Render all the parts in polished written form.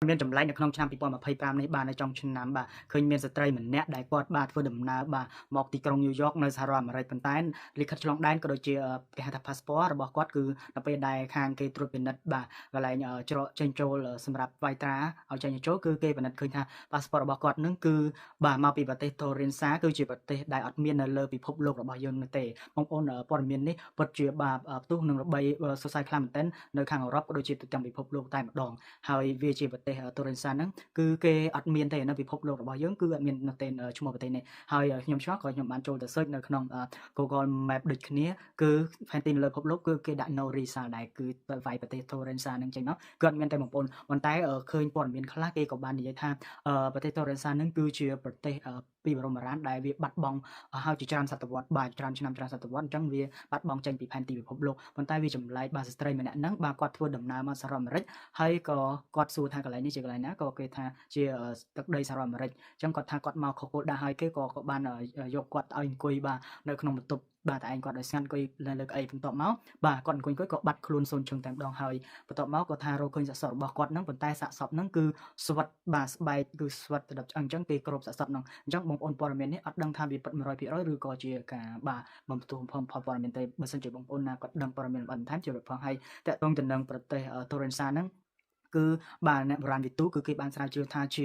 មានចម្លែកនៅក្នុងឆ្នាំ2025នេះបាទនៅចុងឆ្នាំបាទឃើញមានស្ត្រីម្នាក់ដែលគាត់បាទធ្វើដំណើរបាទមកទីក្រុងញូវយ៉កនៅសហរដ្ឋអាមេរិកប៉ុន្តែលិខិតឆ្លងដែនក៏ដូចជាគេហៅថា passport របស់គាត់គឺដល់ពេលដែលខាងគេត្រួតពិនិត្យបាទកន្លែងច្រកចេញចូលសម្រាប់វាយត្រាឲ្យចេញចូលគឺគេពិនិត្យឃើញថា passport របស់គាត់នឹងគឺបាទមកពីប្រទេសតូរិនសាគឺជាប្រទេសដែលអត់មាននៅលើពិភពលោករបស់យើងនោះទេបងប្អូនព័ត៌មាននេះពិតជាបាទផ្ទុះនឹងល្បីសរសៃខ្លាំងមែនទែននៅខាងអឺរ៉ុបក៏ដូចជាទូទាំងពិភពលោកតែម្ដងហើយវាជាប្រទេសតូរិនសាហ្នឹងគឺគេអត់មានទេនៅពិភពលោករបស់យើងគឺអត់មាននៅទេឈ្មោះប្រទេសនេះហើយខ្ញុំឆ្លងក៏ខ្ញុំបានចូលទៅ search នៅក្នុង Google Map ដូចគ្នាគឺផែនទីនៅលើពិភពលោកគឺគេដាក់ no result ដែរគឺវាយប្រទេស Torrensa ហ្នឹងចេញមកគឺអត់មានតែបងប្អូនប៉ុន្តែឃើញព័ត៌មានខ្លះគេក៏បាននិយាយថាប្រទេស Torrensa ហ្នឹងគឺជាប្រទេសពីបរមរានដែលវាបាត់បង់ហើយជាច្រើនសតវត្សបាទច្រើនឆ្នាំច្រើនសតវត្សអញ្ចឹងវាបាត់បង់ចេញពីផែនទីពិភពលោកប៉ុន្តែវាចម្លែកបាទស្ត្រីម្នាក់ហ្នឹងបាទគាត់ធ្វើដំណើរមកសហរដ្ឋអាមេរិកហើយក៏គាត់សួរថាកន្លែងនេះជាកន្លែងណាក៏គេថាជាទឹកដីសហរដ្ឋអាមេរិកអញ្ចឹងគាត់ថាគាត់មកខុសគោលដៅហើយគេក៏ក៏បានយកគាត់ឲ្យអង្គុយបាទនៅក្នុងបន្ទប់បាទតែឯងគាត់ឲ្យស្ងាត់អង្គុយលើកៅអីបន្ទាប់មកបាទគាត់អង្គុយអង្គុយក៏បាត់ខ្លួនសូនជើងតែម្ដងហើយបន្ទាប់មកគាត់ថារកឃើញសាកសពរបស់គាត់ហ្នឹងប៉ុន្តែសាកសពហ្នឹងគឺស្វិតបាទស្បែកគឺស្វិតទៅដល់ឆ្អឹងអញ្ចឹងគេគ្របសាកសពហ្នឹងអញ្ចឹងបងប្អូនព័ត៌មាននេះអត់ដឹងថាវាពិត100%ឬក៏ជាការបាទបំផ្ទុះបំផុសព័ត៌មានទេបើសិនជាបងប្អូនណាគាត់ដឹងព័ត៌មានបន្ថែមជម្រាបផងហើយតកតងទៅនឹងប្រទេសតូរិនសាហ្នឹងគឺបាទអ្នកបុរាណវិទូគឺគេបានស្រាវជ្រាវថាជ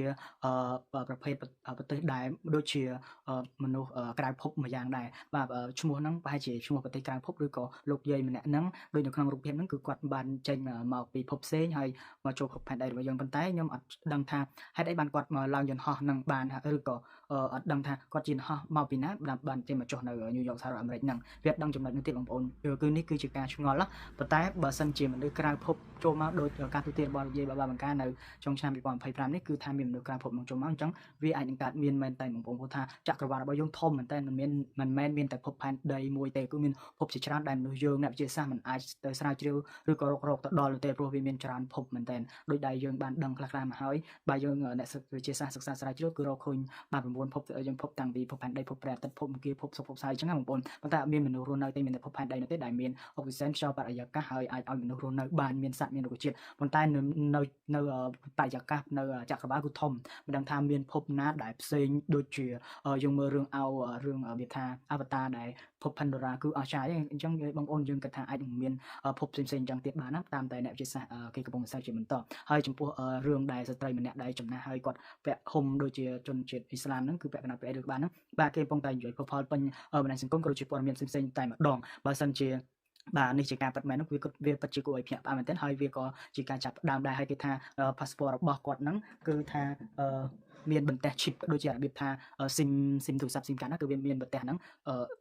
ាប្រភេទប្រទេសដែលដូចជាមនុស្សក្រៅភពមួយយ៉ាងដែរបាទឈ្មោះហ្នឹងប្រហែលជាឈ្មោះប្រទេសក្រៅភពឬក៏លោកយាយម្នាក់ហ្នឹងដូចនៅក្នុងរូបភាពហ្នឹងគឺគាត់បានចេញមកពីភពផ្សេងហើយមកចូលភពផែនដីរបស់យើងប៉ុន្តែខ្ញុំអត់ដឹងថាហេតុអីបានគាត់មកឡើងយន្តហោះហ្នឹងបានឬក៏អត់ដឹងថាគាត់ជាយន្តហោះមកពីណាបានចេញមកចុះនៅញូវយ៉កសហរដ្ឋអាមេរិកហ្នឹងវាអត់ដឹងចំណុចនេះទេបងប្អូនគឺនេះគឺជាការឆ្ងល់ប៉ុន្តែបើសិនជាមនុស្សក្រៅភពចូលមកដោយការទូទាត់របស់លោកយាយបាបាបង្ការនៅចុងឆ្នាំ2025នេះគឺថាមានមនុស្សក្រៅភពមកចូលមកអញ្ចឹងវាអាចនឹងកើតមានមែនតែបងប្អូនព្រោះថាចក្រវាលរបស់យើងធំមែនតែមិនមានមិនមែនមានតែភពផែនដីមួយទេគឺមានភពជាច្រើនដែលមនុស្សយើងអ្នកវិទ្យាសាស្ត្រមិនអាចទៅស្រាវជ្រាវឬក៏រកទៅដល់ទេព្រោះវាមានច្រើនភពមែនតែដោយដែលយើងបានដឹងខ្លះៗមកហើយបើយើងអ្នកវិទ្យាសាស្ត្រសិក្សាស្រាវជ្រាវគឺរកឃើញបាទ9ភពយើងភពតាំងពីភពផែនដីភពព្រះអាទិត្យភពអង្គារភពសុក្រភពសៅរ៍អញ្ចឹងណាបងប្អូនប៉ុន្តែអត់មានមនុស្សរស់នៅទេមានតែភពផែនដីនោះទេដែលមានអុកស៊ីសែនខ្យល់បរិយាកាសហើយអាចឲ្យមនុស្សរស់នៅបានមានសត្វមានរុក្ខជាតិប៉ុន្តែនៅនៅនៅបរិយាកាសនៅចក្រវាលគឺធំមិនដឹងថាមានភពណាដែលផ្សេងដូចជាយើងមើលរឿងអោរឿងវាថាអវតារដែលភព Pandora គឺអស្ចារ្យអញ្ចឹងបងប្អូនយើងគិតថាអាចនឹងមានភពផ្សេងៗអញ្ចឹងទៀតបានណាតាមតែអ្នកវិទ្យាសាស្ត្រគេកំពុងសិក្សាជាបន្តហើយចំពោះរឿងដែលស្ត្រីម្នាក់ដែលចំណាស់ហើយគាត់ពាក់ហុំដូចជាជនជាតិអ៊ីស្លាមហ្នឹងគឺពាក់កណ្ដាលពាក់ឬក្បាលហ្នឹងបាទគេកំពុងតែនិយាយផលពេញបណ្ដាញសង្គមក៏ដូចជាព័ត៌មានផ្សេងៗតែម្ដងបើសិនជាបាទនេះជាការពិតមែននោះវាវាពិតជាគួរឲ្យភ្ញាក់ផ្អើលមែនទែនហើយវាក៏ជាការចាប់ផ្ដើមដែរហើយគេថា passport របស់គាត់ហ្នឹងគឺថាអឺមានបន្ទះ chip ដូចជារបៀបថា SIM SIM ទូរស័ព្ទ SIM កាតណាគឺវាមានបន្ទះហ្នឹង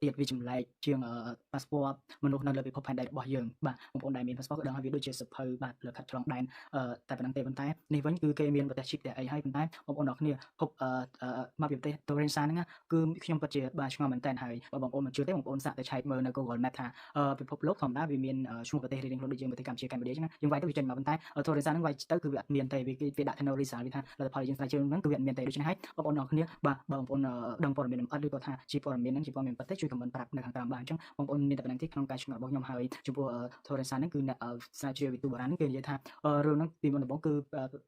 ទៀតវាចម្លែកជាង passport មនុស្សនៅលើពិភពផែនដីរបស់យើងបាទបងប្អូនដែលមាន passport ក៏ដឹងហើយវាដូចជាសភៅបាទលើខាត់ឆ្លងដែនតែប៉ុណ្្នឹងទេប៉ុន្តែនេះវិញគឺគេមានបន្ទះ chip តែអីហើយប៉ុន្តែបងប្អូនអរគ្នាភពមកពីប្រទេស Torrensa ហ្នឹងគឺខ្ញុំពិតជាបាទឆ្ងល់មែនតើហើយបើបងប្អូនមិនជឿទេបងប្អូនសាកទៅឆែកមើលនៅ Google Map ថាពិភពលោកធម្មតាវាមានឈ្មោះប្រទេសរៀងៗខ្លួនដូចយើងប្រទេសកម្ពុជាកម្ពុជាអញ្ចឹងយើងវាយទៅវាចេញមកប៉ុន្តែ Torrensa ហ្នឹងវាយទៅគឺវាអត់មានទេវាគេដាក់ថា no result វាថាលទ្ធផលយើងស្រាវជ្រាវហ្នឹងគឺវាអត់មានទេដូច្នេះហើយបងប្អូនអរគ្នាបាទបើបងប្អូនដឹងព័ត៌មានលម្អិតឬក៏ថាជាព័ត៌មានហ្នឹងជាព័ត៌មានពិតទេជួយ comment ប្រាប់នៅខាងក្រោមបាទអញ្ចឹងបងប្អូនមានតែប៉ុណ្្នឹងទេក្នុងការឆ្ងល់របស់ខ្ញុំហើយចំពោះ Torrensa ហ្នឹងគឺអ្នកស្រាវជ្រាវវិទូបុរាណហ្នឹងគេនិយាយថារឿងហ្នឹងពីមុនដំបូងគឺ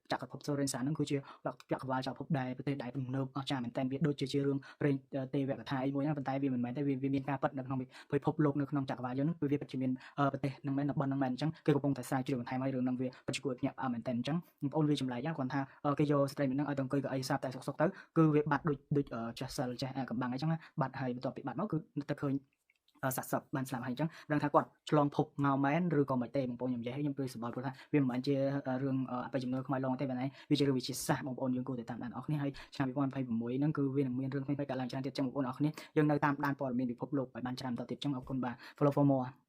ចក្រភព Torrensa ហ្នឹងគឺជាចក្រវាលចក្រភពដែលប្រទេសដែលទំនើបអស្ចារ្យមែនតើវាដូចជាជារឿងព្រេងទេវកថាអីមួយហ្នឹងប៉ុន្តែវាមិនមែនទេវាមានការពិតនៅក្នុងពិភពលោកនៅក្នុងចក្រវាលយើងហ្នឹងគឺវាពិតជាមានប្រទេសហ្នឹងមែនតំបន់ហ្នឹងមែនអញ្ចឹងគេកំពុងតែស្រាវជ្រាវបន្ថែមហើយរឿងហ្នឹងវាពិតជាគួរឲ្យភ្ញាក់ផ្អើលមែនតើអញ្ចឹងបងប្អូនវាចម្លែកយ៉ាងគាត់ថាគេយកស្ត្រីម្នាក់ហ្នឹងឲ្យទៅអង្គុយកៅអីស្រាប់តែសុកសុកទៅគឺវាបាត់ដូចដូចចេះសិលចេះកំបាំងអីចឹងណាបាត់ហើយបន្ទាប់ពីបាត់មកគឺទៅឃើញសាក់សពបានស្លាប់ហើយអញ្ចឹងដឹងថាគាត់ឆ្លងភពមកមែនឬក៏មិនទេបងប្អូនខ្ញុំនិយាយឲ្យខ្ញុំព្រឺសម្បល់ព្រោះថាវាមិនមែនជារឿងអបិយជំនឿខ្មៅឡងទេប៉ុន្តែវាជារឿងវិទ្យាសាស្ត្របងប្អូនយើងគួរតែតាមដានអស់គ្នាហើយឆ្នាំ2026ហ្នឹងគឺវានឹងមានរឿងថ្មីៗកើតឡើងច្រើនទៀតចឹងបងប្អូនអស់គ្នាយើងនៅតាមដានព័ត៌មានពិភពលោកឲ្យបានច្រើនតទៀតចឹងអរគុណបាទ follow for more.